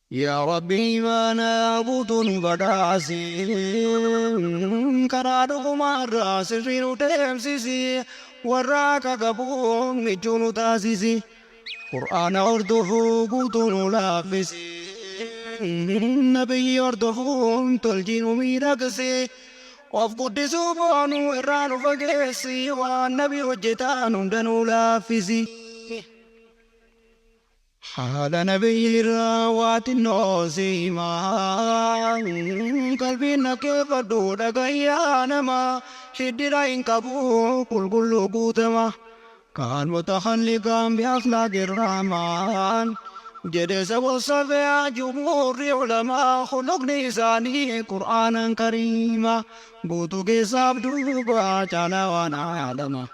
Yaa Rabbi, imaana guutuu nu badhaasi, karaa dhugumaarraa sirrii nu deemsisi, warra haqa qabu michuu nu taasisi, Qur'aana hordofuu guutuu nu laaffisi, nabiyyi hordofuun tolchii nu miidhagsi, of guddisuu boonuu irraa nu fageessi, waan nabi hojjetaan hunda nu laaffisi. Haala nabiyyi irraa waa xinnoo si hima, qalbiin dhaggeeffadhu, dhagahi yaa nama. Shiddira hin qabu, qulqulluu guutama. Kaan mutahalliqaan bi akhlaaqi rahmaan jedhe isa wasafee jumhuurri ulamaa. Khuluqni isaanii Qur'aanan kariima guutuu keessaaf duuba caalaa waan aalama.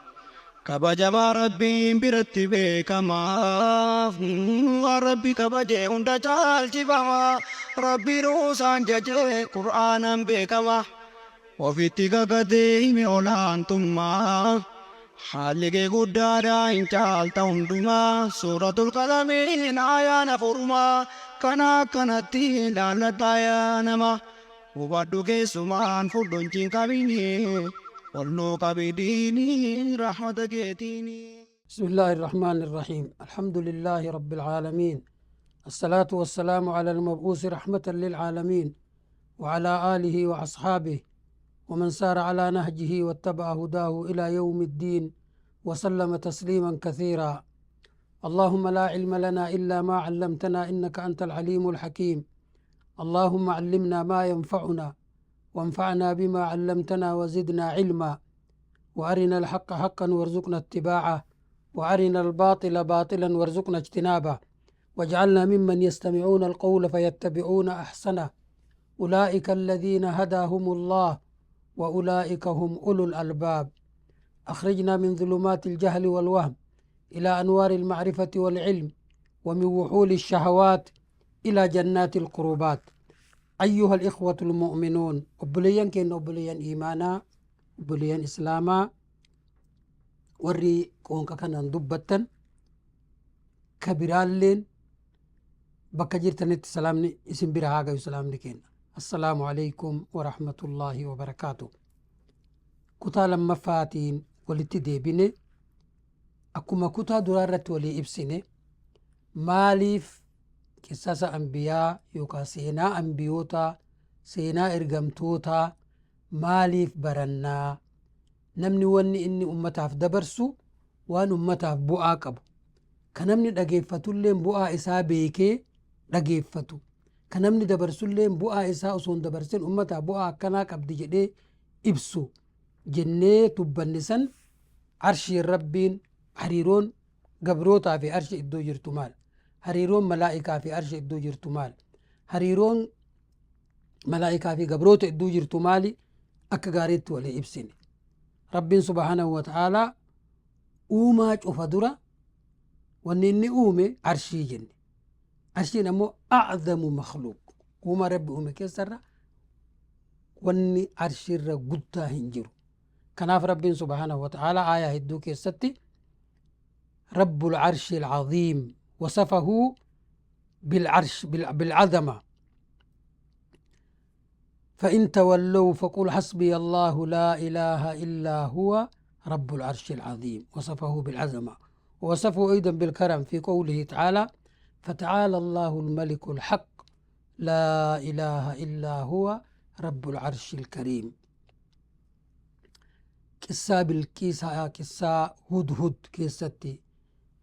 Kabajamaa Rabbiin biratti beekama. Waan Rabbi kabaje hunda caalchifama. Rabbiin isaan jaje Qur'aanan beekama. Ofitti kakatee hime olaantummaa. Haalli kee guddaadha, hin caalta hundumaa. Suuratul Qalamiin ayaan afurumaa. Kana akkanatti laalladhaa yaa nama. Hubadhu, keessumaan fudhu, hin cinqabini. Ol nuu qabi diinii rahmata keetiini. بسم الله الرحمن الرحيم، الحمد لله رب العالمين، الصلاة والسلام على المبعوث رحمة للعالمين وعلى آله وأصحابه ومن سار على نهجه واتبع هداه إلى يوم الدين وسلم تسليما كثيرا. اللهم لا علم لنا إلا ما علمتنا إنك أنت العليم الحكيم. اللهم علمنا ما ينفعنا وانفعنا بما علمتنا وزدنا علما، وأرنا الحق حقا وارزقنا اتباعه، وأرنا الباطل باطلا وارزقنا اجتنابه، واجعلنا ممن يستمعون القول فيتبعون أحسنه، أولئك الذين هداهم الله وأولئك هم أولو الألباب. أخرجنا من ظلمات الجهل والوهم إلى أنوار المعرفة والعلم، ومن وحول الشهوات إلى جنات القربات. أيها الإخوة المؤمنون، obboleeyyan keenya, obboleeyyan iimaanaa, obboleeyyan islaamaa, warri qoonqa kanaan dubbattan ka biraalleen, bakka jirtanitti salaamni isin bira haa gayu. Salaamni keenya السلام عليكم ورحمة الله وبركاته. Kutaa lammaffaatiin walitti deebine. Akkuma kutaa duraa irratti walii ibsine, maaliif qissasa ambiyaa yookaan seenaa ambiyootaa, seenaa ergamtootaa maaliif barannaa? Namni wanni inni ummataaf dabarsu waan ummataaf bu'aa qabu, ka namni dhageeffatulleen bu'aa isaa beekee dhageeffatu, ka namni dabarsulleen bu'aa isaa osoo hin dabarsin ummataaf bu'aa akkanaa qabdi jedhee ibsu jennee dubbanne. San arshiin Rabbiin, hariiroon gabrootaa fi arshi iddoo jirtu maal? Hariiroon malaa'ikaa fi arshi iddoo jirtu maal? Hariiroon malaa'ikaa fi gabroota iddoo jirtu maali? Akka gaariitti walii ibsine. Rabbiin سبحانه وتعالى uumaa cufa dura wanni inni uume arshii jenne. Arshiin ammoo أعظم مخلوق. Uumaa Rabbi uume keessarra wanni arshiirra guddaa hin jiru. Kanaaf Rabbiin سبحانه وتعالى aayaa hedduu keessatti رب العرش العظيم، وصفه بالعرش بالعظمة. فإن تولوا فقل حسبي الله لا إله إلا هو رب العرش العظيم. وصفه بالعظمة، ووصفه أيضا بالكرم في قوله تعالى: فتعالى الله الملك الحق لا إله إلا هو رب العرش الكريم. Qissaa Bilqiisaa, qissaa Hudhud keessatti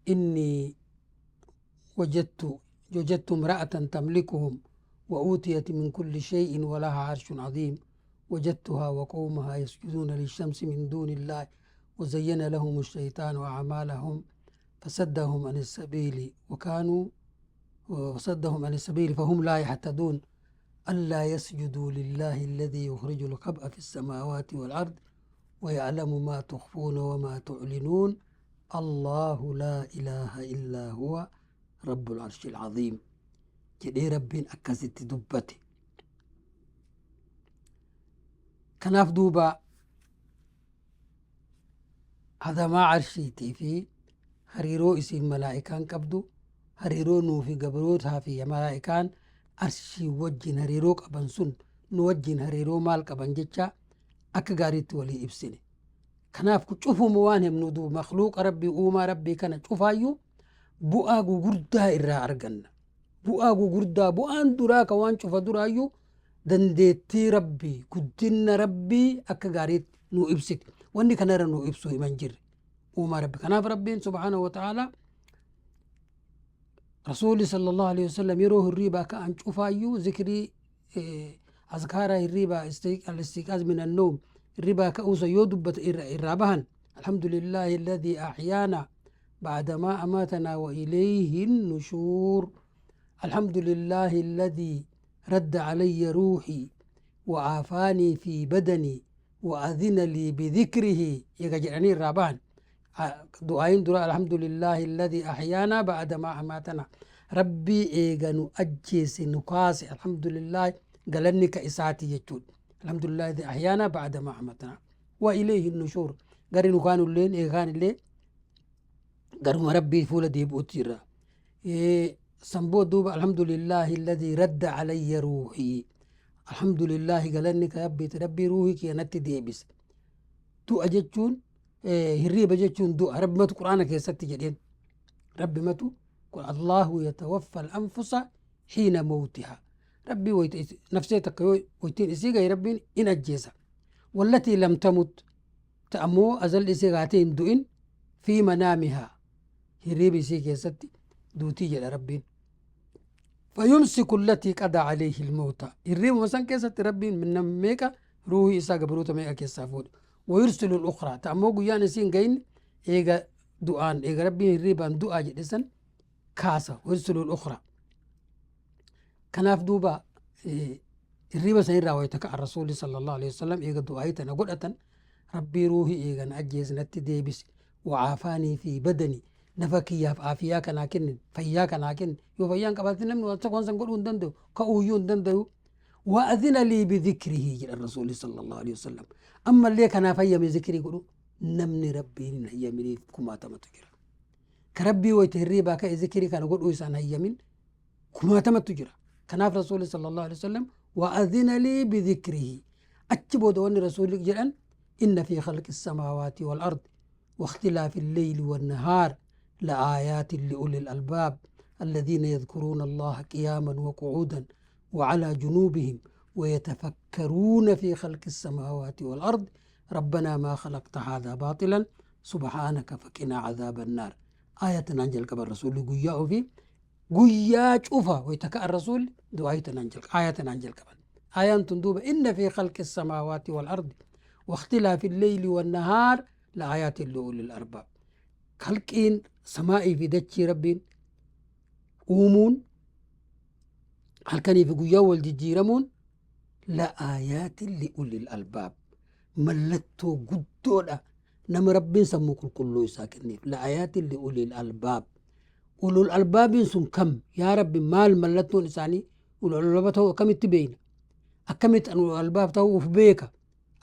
إني وجدت امرأة تملكهم وأوتيت من كل شيء ولها عرش عظيم، وجدتها وقومها يسجدون للشمس من دون الله وزين لهم الشيطان أعمالهم فصدهم عن السبيل وكانوا وصدهم عن السبيل فهم لا يهتدون، ألا يسجدوا لله الذي يخرج الخبأ في السماوات والأرض ويعلم ما تخفون وما تعلنون، الله لا إله إلا هو رب العرش العظيم jedhee Rabbiin akkasitti dubbate. Kanaaf duuba adamaa arshiitii fi hariiroo isiin malaa'ikaan qabdu, hariiroo nuu fi gabrootaa fi malaa'ikaan Arshii wajjin hariiroo qaban sun nu wajjin hariiroo maal qaban jecha akka gaariitti walii ibsine. Kanaaf cufuma waan himnu duuba makhluuqa Rabbii, uumaa Rabbii kana cufaayyuu bu'aa gugurdaa irraa arganna. Bu'aa gugurdaa, bu'aan duraa ka waan cufa duraayyuu dandeettii Rabbii, guddinna Rabbii akka gaariitti nu ibsiti. Wanni kanarra nu ibsu himan jirre uumaa Rabbi. Kanaaf Rabbiin subhaanahu wa ta'aalaa Rasuulli sallallahu alaihi wasallam yeroo hirriibaa ka'an cufaayyuu zikrii azkaara hirriibaa, al-istiqaaz min an-nawm, hirriibaa ka'uusa yoo dubbata irraa bahan, alhamdulillahi alladhii ahyaana ba'da maa amatanaa wa ilayhi nushuur, alhamdulillahi alladhii radda alayya ruuhii wa aafaanii fi badanii wa adhina lii bidhikrihi eega jedhanii irraa bahan, du'aayin dura alhamdulillahi alladhii ahyaanaa ba'da maa amatanaa, Rabbii eega nu ajjeese nu kaase, alhamdulillahi, galanni ka isaati jechuudha. Alhamdulillahi alladhii ahyaanaa ba'da maa amatanaa wa ilayhi nushuur, gari nu kaanulleen eega kaanillee garuma Rabbii fuula deebi'utti jirra. San booda duuba alhamdulillahi alladhii radda alayya ruuhii, alhamdulillahi, galanni ka Rabbiiti, Rabbii ruuhii kiyya natti deebise. Du'a jechuun, hirriiba jechuun du'a. Rabbimatu Qur'aana keessatti jedheen, Rabbimatu Allahu yatawaffa al-anfusa hiina mawtiha, Rabbii wayta nafsee takka yoo waytiin isii gahe Rabbiin in ajjeesa. Wallatii lam tamut, ta ammoo azal isii gaatee hin du'in, fi manaamihaa, hirriiba isii keessatti duutii jedha Rabbiin. Fayumsiku allatii qadaa alayhi almawta, hirriibuma san keessatti Rabbiin nam meeqa ruuhii isaa gabroota meeqa keessaa fuudhe. Wayursilu al-ukhraa, ta ammoo guyyaan isii hin gahin eega du'aan, eega Rabbiin hirriibaan du'aa jedhe san kaasa, wayursilu al-ukhraa. Kanaaf duuba hirriiba san irraa wayita ka'an Rasuulli sallallahu alaihi wasallam eega du'aayii tana godhatan, Rabbii ruuhii eega na ajjeese natti deebise, wa'aafaanii fi badanii, nafa kiyyaaf aafiyaa kanaa kenne, fayyaa kanaa kenne. Yoo fayyaan qabaatin namni waan tokko san godhuu hin danda'u, ka'uuyyuu hin danda'u. Wa'adhina lii bidhikrihi jedhan Rasuulli sallallahu alaihi wasallam. Ammallee kanaaf hayyame zikrii godhu. Namni Rabbiin hin hayyaminiif kumaatamatu jira. Ka Rabbii wayita hirriibaa ka'e zikrii kana godhuu isaan hayyamin kumaatamatu jira. Kanaaf Rasuulli sallallahu alaihi wasallam wa'adhina lii bidhikrihi. Achi booda wanni Rasuulli jedhan, inna fi khalqi samaawaati wal ardi واختلاف الليل والنهار لآيات لأولي الألباب الذين يذكرون الله قياما وقعودا وعلى جنوبهم ويتفكرون في خلق السماوات والأرض ربنا ما خلقت هذا باطلا سبحانك فقنا عذاب النار. آية أنجل قبل الرسول قياه في قيا شوفا ويتكأ الرسول دعاية أنجل آية أنجل قبل آية تندوب إن في خلق السماوات والأرض واختلاف الليل والنهار لآيات لأولي الألباب. خلقين سمائي في دتشي ربين uumuun halkanii fi guyyaa wal jijjiiramuun la'aayaatin li'ulil albaab, mallattoo guddoodha nama Rabbiin sammuu qulqulluu isaa kenneef. La'aayaatin li'ulil albaab, ulul albaabiin sun kam yaa Rabbi? Maal mallattoon isaanii? Ulul albaab ta'uu akkamitti beeyna? Akkamitti an ulul albaab ta'uu uf beeka?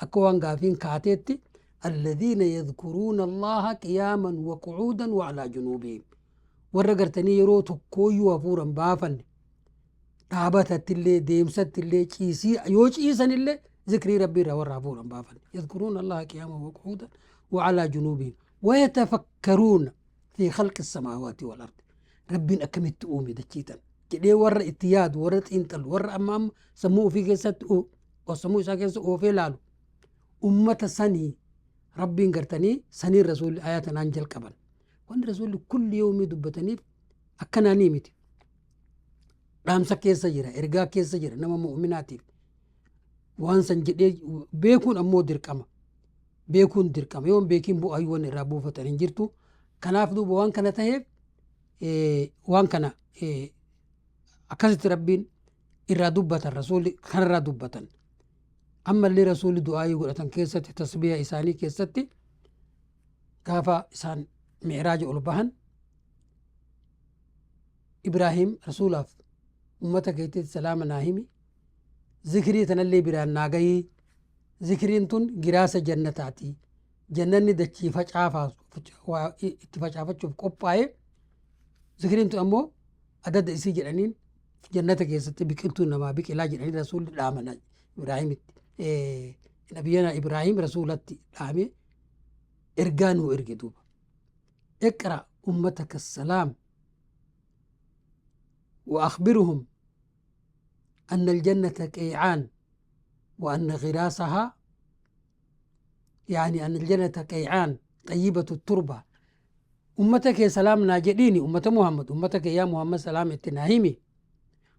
Akka waan gaafiin kaateetti, alladhiina yadhkuruuna Allaha qiyaaman wa qu'uudan wa alaa junuubihim, warra gartanii yeroo tokkooyyuu hafuuran baafanne, dhaabatattillee, deemsattillee, ciisii yoo ciisanillee zikrii Rabbii irraa warra hafuuran baafanne, yadhkuruuna Allaha qiyaaman wa qu'uudan wa alaa junuubihim wayatafakkaruuna fi khalqi samaawaati wal ardi, Rabbiin akkamitti uume dachii tana jedhee warra itti yaadu, warra xiinxalu, warra amma amma sammuu ofii keessatti sammuu isaa keessa oofee laalu, ummata sanii Rabbiin gartanii saniin Rasuulli ayaa tanaan jalqaban. Wanni Rasuulli kulli yoomii dubbataniif akkanaanii miti. Dhaamsa keessa jira, ergaa keessa jira nama mu'uminaatiif. Waan san jedhee beekuun ammoo dirqama. Beekuun dirqama. Yoo hin beekiin bu'aa wanni irraa buufatan hin jirtu. Kanaaf duuba waan kana ta'eef waan kana akkasitti Rabbiin irraa dubbatan, Rasuulli kanarraa dubbatan. Ammallee Rasuulli du'aayii godhatan keessatti, tasbiiha isaanii keessatti, gaafa isaan mi'raaja ol bahan, Ibraahim Rasuulaaf ummata keetitti salaama naa himi, zikrii tanallee biraan naa gahii, zikriin tun giraasa jannataati, jannanni dachii itti facaafachuuf qophaa'e, zikriin tun ammoo adada isii jedhaniin. Jannata keessatti biqiltuun namaa biqilaa jedhanii rasuulli dhaaman Ibraahimitti. Nabiyyana Ibraahim rasuulatti dhaame ergaa nuu erge duuba. Iqra ummataka salaam وأخبرهم أن الجنة قيعان وأن غراسها يعني أن الجنة قيعان طيبة التربة. أمتك يا سلام ناجديني أمة محمد، أمتك يا محمد سلام اتناهيمي.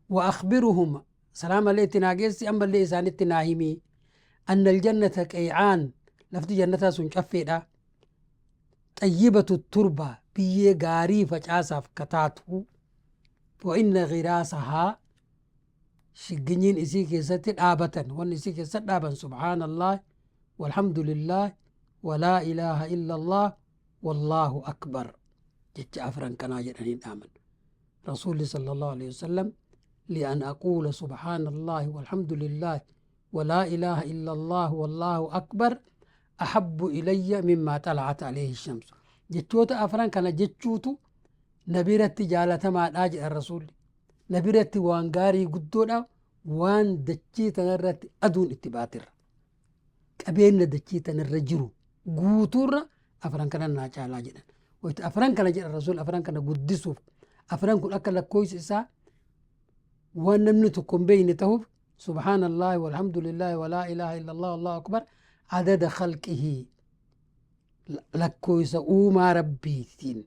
وأخبرهم سلام اللي اتناجيسي أما اللي إسان اتناهيمي أن الجنة قيعان لفت جنتها سنشفيدا طيبة التربة بيه غاري فجاسف كتاتو وإن غراسها شجنين إسي كيست آبة وإن إسي كيست آبا سبحان الله والحمد لله ولا إله إلا الله والله أكبر. جت أفران كان جرانين آمن رسول صلى الله عليه وسلم لأن أقول سبحان الله والحمد لله ولا إله إلا الله والله أكبر أحب إلي مما طلعت عليه الشمس. جتوت أفران كان جتشوتو نبيرت جالة ما أجل الرسول نبيرت وانغاري قدونا وان دتشي تنرت أدون اتباتر قبين دتشي تنرجرو قوتور أفران كان ناجا جدا ويت أفران كان جل الرسول أفران كان قدسو أفران كن أكل كويس إسا وان نمنتكم بين تهوب سبحان الله والحمد لله ولا إله إلا الله والله أكبر عدد خلقه لكويس أوما ربيتين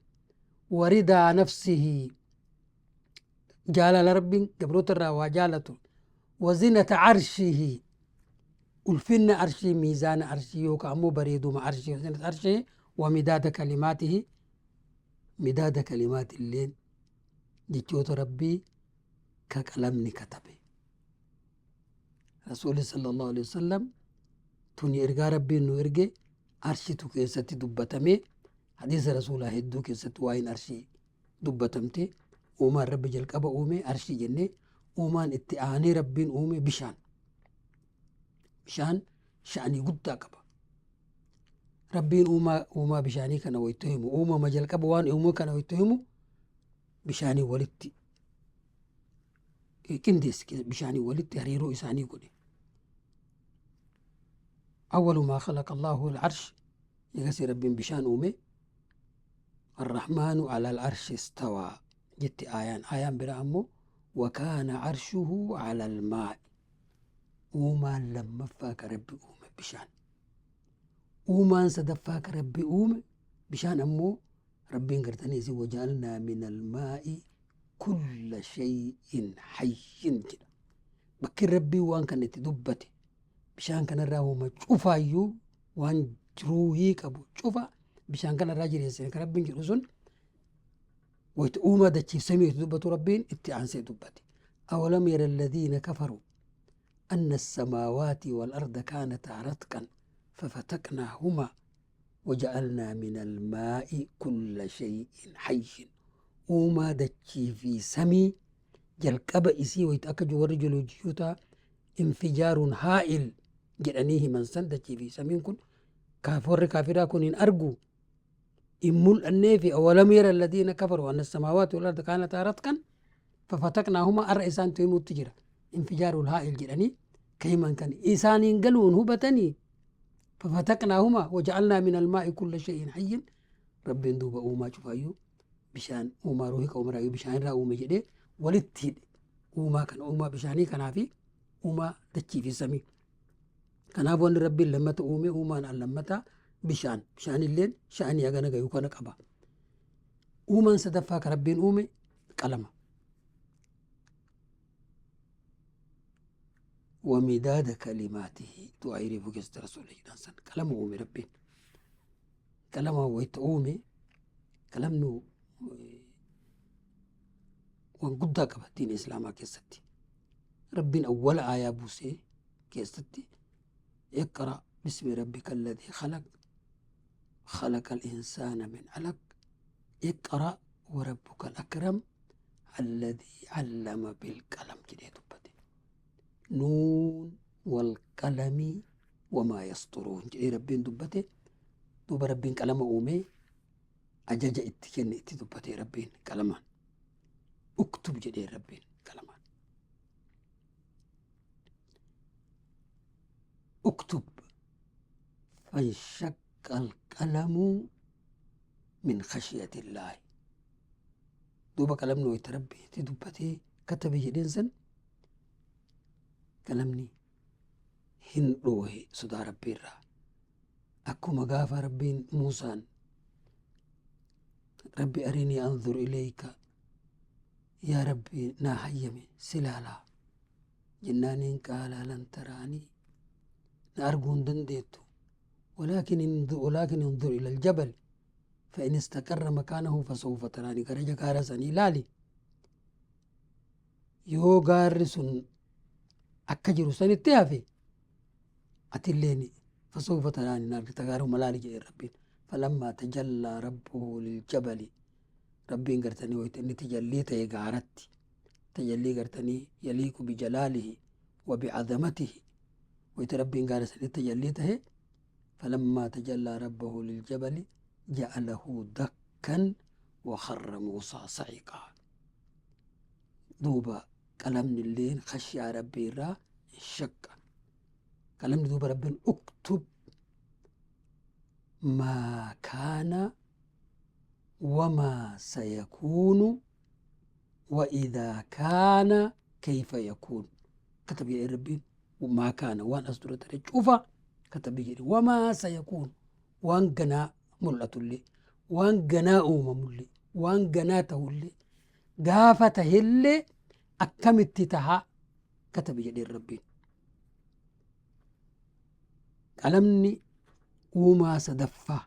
ورضا نفسه جال لرب جبروت الروا جالته وزنة عرشه ألفن عرشه ميزان عرشه وكأمو بريد مع عرشه وزنة عرشه ومداد كلماته مداد كلمات الليل جتوت ربي ككلمني كتبه رسول صلى الله عليه وسلم توني إرجع ربي إنه إرجع عرشي كيستي دبتمي حديث رسول الله هدو كيست وين عرشي دبتمتي وما ربي جلك أبا أومي عرشي جنة وما اتعاني ربي أومي بشان بشان شأني قد أكبا ربي أوما أوما بشاني كان ويتهمو أوما ما جلك أبا وان أوما كان ويتهمو بشاني ولدتي كندس بشاني ولدتي هريرو إساني قولي أول ما خلق الله العرش يقسي ربي بشان أومي الرحمن على العرش استوى جت آيان آيان برأمه وكان عرشه على الماء وما لما فاك ربي أومي بشان وما صدفاك ربي أومي بشان أمو ربي انقرتني زي وجعلنا من الماء كل شيء حي كده بكر ربي وان كانت دبتي بشان كان الراهو ما تشوفا وان جروهي كابو تشوفا بشان كان الراجل يسين ربي جرسون ويتقوم دتشي سمي دبتو ربين اتعان سي دبتي أولم يرى الذين كفروا أن السماوات والأرض كانتا رتقا ففتقناهما وجعلنا من الماء كل شيء حي وما دتشي في سمي جلقب إسي ويتأكد ورجل جيوتا انفجار هائل جرانيه من سن دتشي في سمي كن كافر كافرا كن إن أرجو إمول النافي أولم يرى الذين كفروا أن السماوات والأرض كانتا رتقا ففتقناهما الرئيسان تيموت تجرى انفجار الهائل جراني كيما كان إنسان قلون هبتني ففتقناهما وجعلنا من الماء كل شيء حي ربي ندوب أوما شوفايو بشان أوما روحك أوما رأيو بشان را أوما جدي ولتهد أوما كان أوما بشاني كان في أوما تشي في سمي كان أبوان ربي لما تأومي أوما لما بشان بشان الليل شان يغنى يكون كبا أوما صدفاك ربي أومي كلمة ومداد كلماته تعيري فوكس رسول الله صلى كلامه أومي ربي كلامه ويتأومي كلامه وان قد دين إسلاما كيستي ربي أول آية بوسي كيستي اقرأ باسم ربك الذي خلق خلق الإنسان من علق اقرأ وربك الأكرم الذي علم بالقلم كده دبتي نون والقلم وما يسطرون كده ربي دبتي دوب ربي قلم أومي أجاجا اتكن اتدبتي ربي قلمان اكتب جدي ربي قلمان اكتب، فانشق القلم من خشية الله. دوبا قلمني ويتربي تدبتي كتب jedheen san qalamni hin dhoohe sodaa Rabbii irraa. Akkuma gaafa Rabbiin Muusaan rabbi arinii anzur ilayka, yaa Rabbi naa hayyame si laalaa jennaaniin, qaala lan taraanii, na arguu hin dandeettu, ولكن انظر إلى الجبل فإن استقر مكانه فسوف تراني. gara gaara sanii laali, yoo gaarri sun akka jiru sanitti hafe atilleen فسوف تراني, na argita, gaaruma laali jedhe Rabbiin. فلما تجلى ربه للجبل, Rabbiin gartanii wayta inni tajallii ta'e gaaratti, tajallii gartanii يليق بجلاله وبعظمته, wayta Rabbiin gaara sanitti tajallii ta'e, فلما تجلى ربه للجبل جعله دكا وخر موسى صعقا. duuba qalamni illeen khashyaa Rabbii irraa انشق qalamni. Duuba Rabbiin اكتب ما كان وما سيكون وإذا كان كيف يكون كتب jedhe Rabbiin. ما كان, waan as dura ture cufa katabi jedhe, وما سيكون, waan ganaa mul'atullee, waan ganaa uumamullee, waan ganaa ta'ullee, gaafa tahillee akkamitti tahaa katabi jedheen Rabbiin. Qalamni uumaa sadaffaa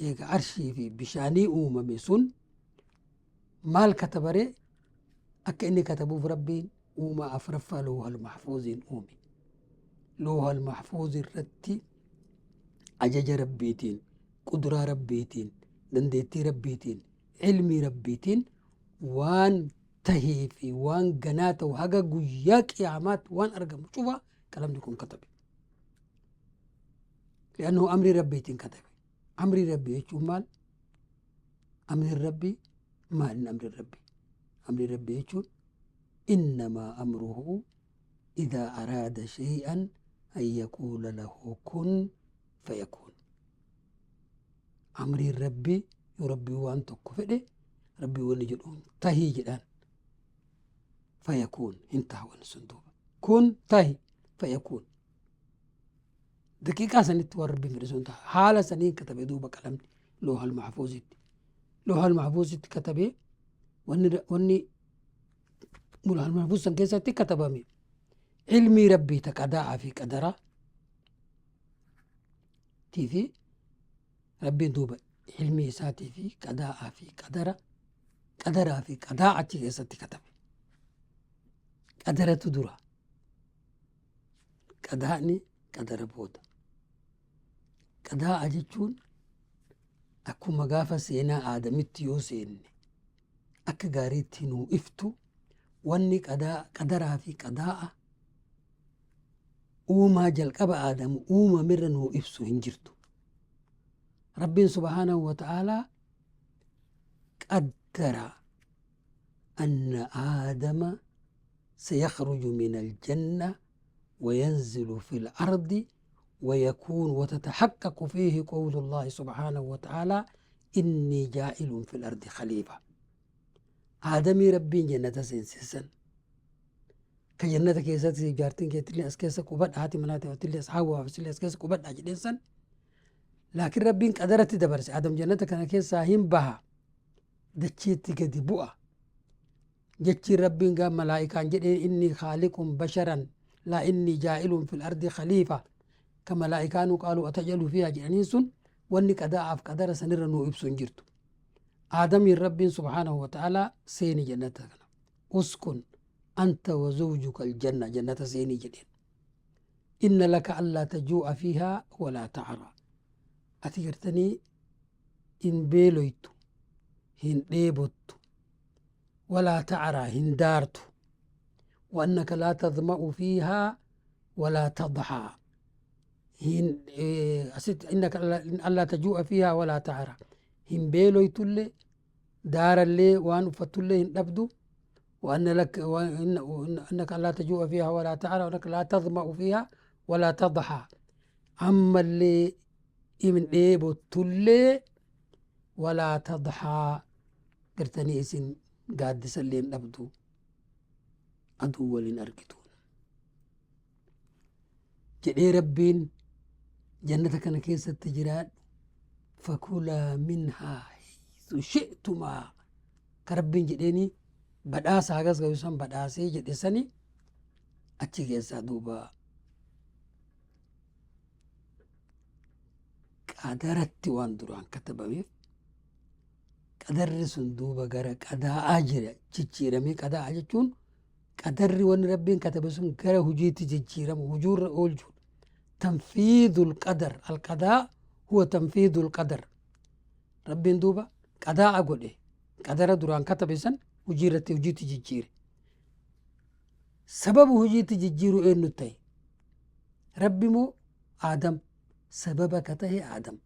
eega arshii fi bishaanii uumame sun maal katabaree? Akka inni katabuuf Rabbiin uumaa afraffaa loohal mahfuuziin uume. Loohal mahfuuz irratti ajaja Rabbiitiin, quduraa Rabbiitiin, dandeettii Rabbiitiin, ilmii Rabbiitiin waan tahee fi waan ganaa ta'u haga guyyaa qiyaamaatti waan argamu cufa qalamni kun katabe. لأنه amrii Rabbiitiin katabe. Amrii Rabbii jechuun maal? Amri Rabbii maal? Amri Rabbii? Amri Rabbii jechuun إنما أمره إذا أراد شيئا أن يقول له كن فيكون. Amriin Rabbii yoo Rabbii waan tokko fedhe, Rabbii wanni jedhuun tahii jedhaan, فيكون, hin taha wanni sun. Duuba kun tahi, فيكون, daqiiqaa sanitti waan Rabbiin fedhe sun taha. Haala saniin katabe. Duuba qalamni loohal mahfuuzitti katabee, wanni loohal mahfuuz san keessatti katabame ilmii Rabbii ta qadaa'aa fi qadaraa tii fi Rabbiin duuba ilmii isaatii fi qadaa'aa fi qadara, qadaraa fi qadaa achi keessatti katabe. Qadaratu dura, qadaa'ni qadara booda. Qadaa'a jechuun akkuma gaafa seenaa Aadamitti yoo seenne akka gaariitti nuu iftu, wanni qadaraa fi qadaa'a uumaa jalqaba Aadamu uumamirra nuu ibsu hin jirtu. Rabbiin سبحانه وتعالى قدر أن آدم سيخرج من الجنة وينزل في الأرض ويكون وتتحقق فيه قول الله سبحانه وتعالى إني جاعل في الأرض خليفة. Aadamii Rabbiin jannata seensisan ka jannata keessatti jaartiin keetillee as keessa qubadha, haati manaa as hawwaa as keessa qubadha jedheen san, laakiin Rabbiin qadaratti dabarse Aadam jannata kana keessaa hin baha, dachiitti gadi bu'a jechiin Rabbiin gaa malaa'ikaan jedheen إني خالق بشرا, لا إني جاعل في الأرض خليفة, ka malaa'ikaanuu قالوا أتجعل فيها jedhaniin sun, wanni qadaa'aaf qadara sanirra nuu ibsu hin jirtu. Aadamiin Rabbiin سبحانه وتعالى seeni jannata kana, اسكن أنت وزوجك الجنة, jannata seenii jedheen. إن لك ألا تجوع فيها ولا تعرى, ati gartanii hin beeloytu, hin dheebottu, ولا تعرى, hin daartu, وأنك لا تظمأ فيها ولا تضحى, hin asit إنك ألا تجوع فيها ولا تعرى, hin beeloytullee, daarallee waan uffattullee hin dhabdu, وأن لك وإن أنك لا تجوع فيها ولا تعرى وأنك لا تظمأ فيها. Walaa tadhaa, ammallee hin dheebottullee. Walaa tadhaa, gartanii isin gaaddisallee hin dhabdu, aduu waliin argitu jedhee Rabbiin. Jannata kana keessatti jiraadhu, fakulaa minhaa haythu shi'tumaa ka Rabbiin jedheeni, badhaasa hagas gayu san badhaasee jedhe sani achi keessaa. Duuba qadaratti waan duraan katabameef, qadarri sun duuba gara qadaa'aa jira jijjiiramee. Qadaa'a jechuun qadarri wanni Rabbiin katabe sun gara hujiitti jijjiiramu, hujuurra oolchuudha. Tanfiidul qadar, alqadaa huwa tanfiidul qadar. Rabbiin duuba qadaa'a godhe, qadara duraan katabe san hujii irratti hujiitti jijjiire. Sababa hujiitti jijjiiru eenyu ta'e? Rabbi moo Aadam? Sababa ka ta'e Aadam.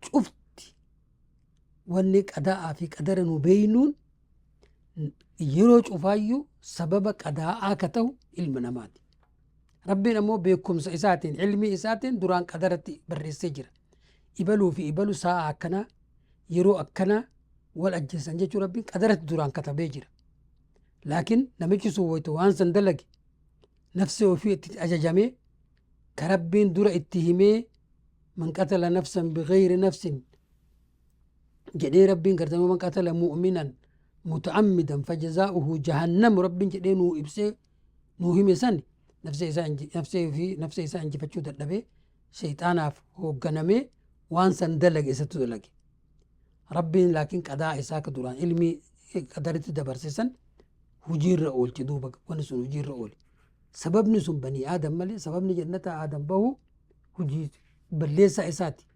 Cufti wanni qadaa'aa fi qadara nu beeynuun yeroo cufaayyuu sababa qadaa'aa ka ta'u ilma namaati. Rabbiin ammoo beekumsa isaatiin, ilmii isaatiin duraan qadaratti barreessee jira. Ibaluu fi ibalu sa'a akkanaa, yeroo akkanaa wal ajjeesan jechuu Rabbiin qadaratti duraan katabee jira. Laakiin namichi sun wayita waan san dalage, nafsee ofii itti ajajamee, ka Rabbiin dura itti himee, man qatala nafsan bighayri nafsin jedhee Rabbiin gartame, man qatala mu'minan muta'ammidan fajazaa'uhu jahannam Rabbiin jedhee nuu ibsee nuu hime san, nafsee isaa nafsee ofii nafsee isaa injifachuu dadhabee, shayxaanaaf hoogganamee waan san dalage, isatu dalage. Rabbiin laakiin qadaa isaa ka duraan ilmii qadaritti dabarse san hujiirra oolche. Duuba wanni sun hujiirra oole. Sababni sun banii Aadam malee, sababni jannata Aadam bahu hujii balleessaa isaati.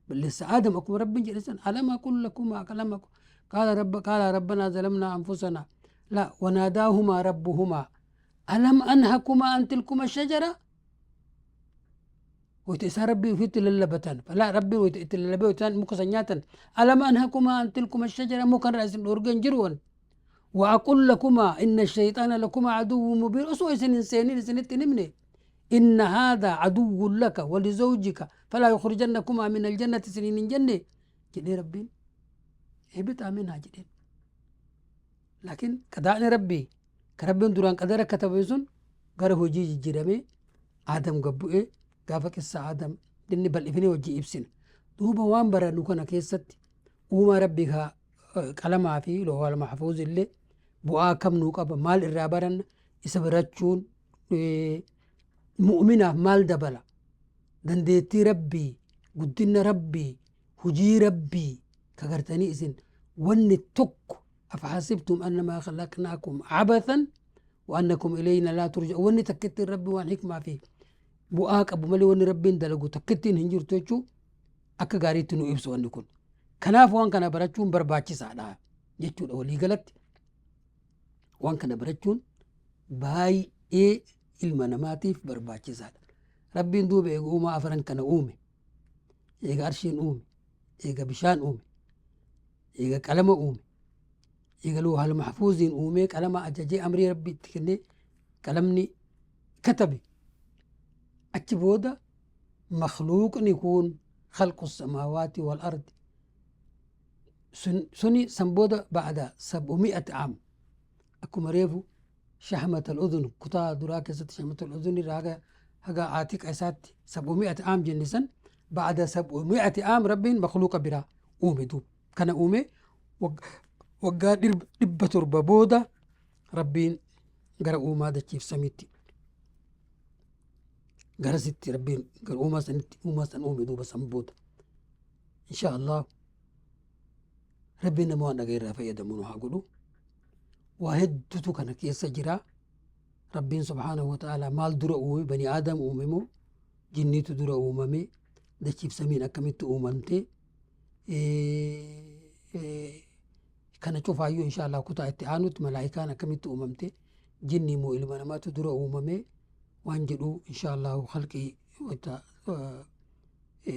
Balleessa Aadam akkuma Rabbiin jedhe san, alam aqul lakuma alam qaala rabba qaala rabbanaa zalamnaa anfusanaa la wanaadaahumaa rabbuhumaa alam anhakumaa an tilkuma shajara. Wayta isaan Rabbii ofiitti lallabatan, falaa Rabbiin wayta itti lallabee, wayta isaan muka san nyaatan, alam anhakumaa an tilkuma shajara, muka irraa isin dhoorgeen jiru wan wa aqul lakumaa inna shayxaana lakumaa aduwwu mubiin, osoo isin hin seenin isinitti hin himne, inna haadhaa aduwwun laka walizawjika falaa yukhrijannakumaa min aljannati isiniin hin jenne jedhee Rabbiin, ihbixaa minhaa jedheen. Laakiin qadaa'ni Rabbii ka Rabbiin duraan qadara katabe sun gara hojii jijjiiramee Aadam gad bu'ee. Gaafa qissa Aadam inni bal'ifinee hojii ibsina. Duuba waan barannu kana keessatti uumaa Rabbii ka qalamaa fi loohal mahfuuz illee bu'aa akkam nuu qaba? Maal irraa baranna? Isa barachuun mu'minaaf maal dabala? Dandeettii Rabbii, guddinna Rabbii, hujii Rabbii ka gartanii isin wanni tokko, afahasibtum annamaa khalaqnaakum abathan wa annakum ilayna laa turja'un, wanni takkittiin Rabbi waan hikmaa fi bu'aa qabu malee wanni Rabbiin dalagu takkittiin hin jirtu jechuu akka gaariitti nu ibsu wanni kun. Kanaaf waan kana barachuun barbaachisaadha jechuudha. Waliigalatti waan kana barachuun baay'ee ilma namaatiif barbaachisaadha. Rabbiin duuba eega uumaa afran kana uume, eega arshiin uume, eega bishaan uume, eega qalama uume, eega loohal mahfuuziin uumee, qalama ajajee, amrii Rabbi itti kennee qalamni katabe, achi booda makhluuqni kun khalqu samaawaati wal ardi suni san booda ba'da sab'umi'at aam, akkuma reefu shahmat al-udhun kutaa duraa keessatti shahmat al-udhun irraa haga aatiqa isaatti sab'umi'at aam jenne san, ba'da sab'umi'ati aam Rabbiin makhluuqa biraa uume. Duuba kana uume, waggaa 700 booda Rabbiin gara uumaa dachiif samiitti garasitti Rabbiin gara uumaa sanitti uumaa san uume. Duuba san booda insha Allah Rabbiin nama waan dhagaye irraa fayyadamu nu haa godhu. Waa hedduutu kana keessa jira. Rabbiin subhaanahu wa ta'ala maal dura uume? Bani Aadam uume moo jinniitu dura uumame? Dachiif samiin akkamitti uumamte? Kana cufaayyuu insha Allah kutaa itti aanutti, malaayikaan akkamitti uumamte, jinni moo ilma namaatu dura uumame waan jedhu insha Allah khalqii wayta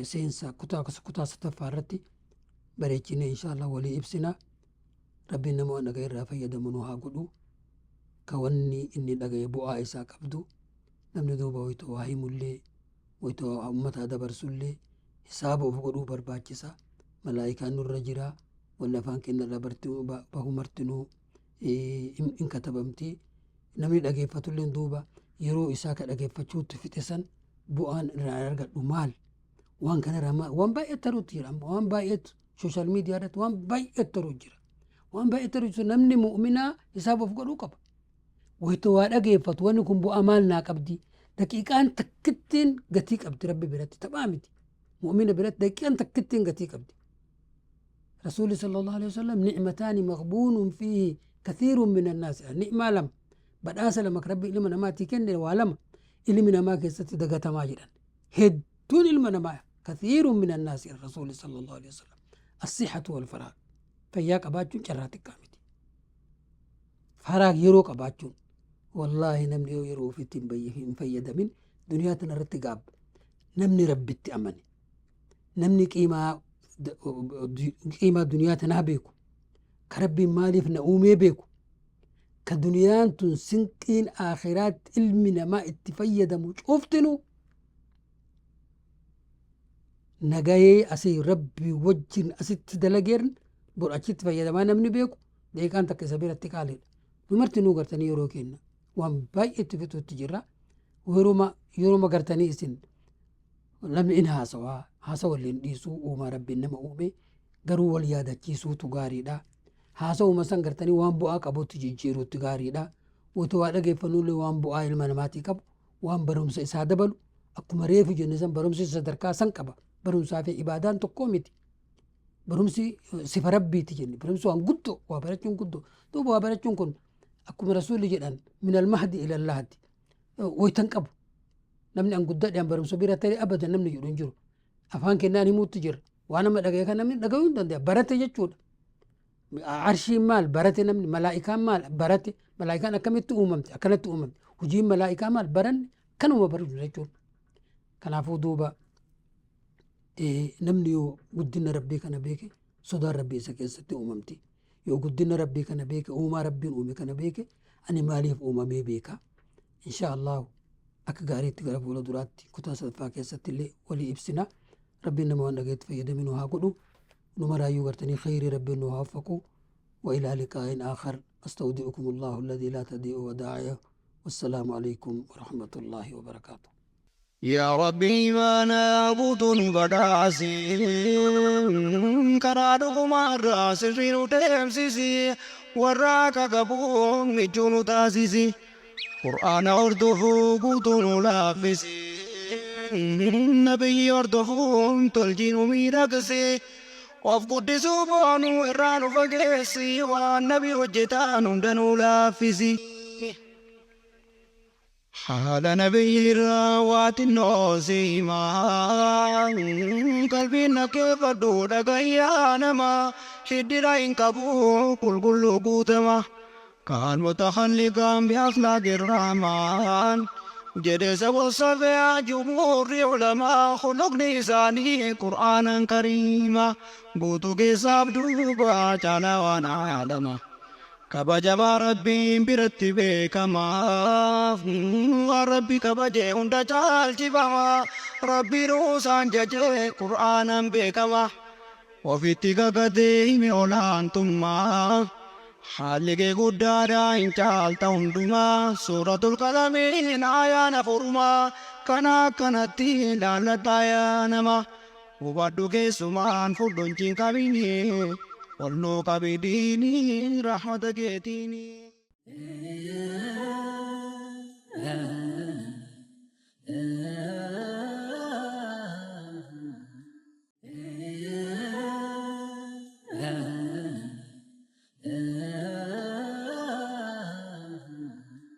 seensa kutaa sadaffaa irratti bareechinee insha Allah walii ibsina. Rabbiin nama waan dhagaye irraa fayyadamu nu haa godhu, ka wanni inni dhagaye bu'aa isaa qabdu. Namni duuba wayita waa himullee, wayita uummataa dabarsullee hisaaba of godhuu barbaachisa. Malaayikaan nurra jira. Wanni afaan keenya irraa bahu martinuu in katabamti. Namni dhageeffatullee duuba yeroo isaa ka dhageeffachuutti fixe san bu'aan irraa argadhu maal? Waan kanarraa maal? Waan baay'ee taruutu jira. Waan baay'eetu social media irratti waan baay'ee taruu jira. Waan baay'ee taruu jira. Namni mu'uminaa hisaaba of godhuu qaba. Wayita waa dhageeffatu wanni kun bu'aa maal naa qabdi? Daqiiqaan takkittiin gatii qabdi Rabbi biratti, taphaa miti. Mu'umina biratti daqiiqaan takkittiin gatii qabdi. Rasuulli sallallahu alaihi wasallam ni'mataani maqbuunun fiihi kathiirun min annaas, ni'maa lama, badhaasa lama kan Rabbi ilma namaatii kenne waa lama ilmi namaa keessatti dagatamaa jedhan. Hedduun ilma namaa, kathiirun min annaas, Rasuulli sallallahu alaihi wasallam, as-sihhatu wal faraag, fayyaa qabaachuun carraa xiqqaa miti. Faraag, yeroo qabaachuun, wallaahi namni yoo yeroo ofiitti hin fayyadamin duniyaa tana irratti gaabba. Namni Rabbitti amane, namni qiimaa duniyaa tanaa beeku, ka Rabbiin maaliif na uumee beeku, ka duniyaan tun sinqiin aakhiraatti ilmi namaa itti fayyadamu cuftinu nagayee asii Rabbii wajjin asitti dalageern bor achitti fayyadamaa namni beeku daqiiqaan takka isa biratti qaaliidha. Nu martinuu gartanii yeroo kenna waan baay'eetti fixuutti jirra. Yeroma gartanii isin namni in haasawaa, haasawa illee dhiisuu, uumaa Rabbiin nama uume garuu wal yaadachiisuutu gaariidha. Haasawuma san gartanii waan bu'aa qabutti jijjiiruutti gaariidha. Wayita waa dhageeffannullee waan bu'aa ilma namaatii qabu, waan barumsa isaa dabalu, akkuma reefu jenne san barumsi sadarkaa san qaba. Barumsaa fi ibaadaan tokkoo miti. Barumsi sifa Rabbiiti jenne. Barumsi waan guddoo, waa barachuun guddoo. Duuba waa barachuun kun akkuma Rasuulli jedhan min almahdi ila lahdi waytan qabu. Namni an guddadhe, an barumsa bira ta'e abadan namni jedhu hin jiru. Afaan kennaan himuutti jira. Waan nama dhagaye kan namni dhagayuu hin danda'a. Barate jechuudha. Arshiin maal barate namni, malaa'ikaan maal barate, malaa'ikaan akkamitti uumamte, akkanatti uumamte, hojiin malaa'ikaa maal baranne, kanuma baratu jechuudha. Kanaafuu duuba namni yoo guddina Rabbii kana beeke sodaan Rabbii isa keessatti uumamti. Yoo guddina Rabbii kana beeke, uumaa Rabbiin uume kana beeke, ani maaliif uumamee beeka. Insha Allahu akka gaariitti gara fuula duraatti kutaa sadaffaa keessatti illee walii ibsina. Rabbiin nama waan dhageetti fayyadaminu haa godhu. Nu maraayyuu gartanii khayrii Rabbiin nu haa waffaqu. وإلى لقاء آخر أستودعكم الله الذي لا تضيع ودائعه، والسلام عليكم ورحمة الله وبركاته. يا ربي ما نعبد بداسي karaa dhugumaarraa sirrii nu deemsisi, warra akka qabuun michuu nu taasisi, Qur'aana hordofuu guutuu nu laaffisi, nabiyyi hordofuun tolchii nu miidhagsi, of guddisuu boonuu irraa nu fageessi, waan nabi hojjetaan hunda nu laaffisi. Haala nabiyyiirraa waa xinnoo si himaa, qalbiin dhaggeeffadhu dhagayyaa nama shiddira hin qabu qulqulluu guutama. Kaan mutahalliqaan bi akhlaaqi rahmaan jedhe isa wasafee jumhuurri ulamaa, khuluqni isaanii Qur'aanan kariima guutuu keessaaf duuba caalaa waan aalama. Kabajamaa Rabbiin biratti beekamaa, waan Rabbi kabaje hunda caalchifama, Rabbiin isaan jajee Qur'aanan beekama. Ofitti kakatee hime olaantummaa, haalli kee guddaadha hin caalta hundumaa, suuratul qalamiin ayaan afurumaa kana akkanatti ilaalladhaa yaa nama. Hubadhu keessumaan fudhu hin qabini, ol nuu qabi diinii rahmata keetiini.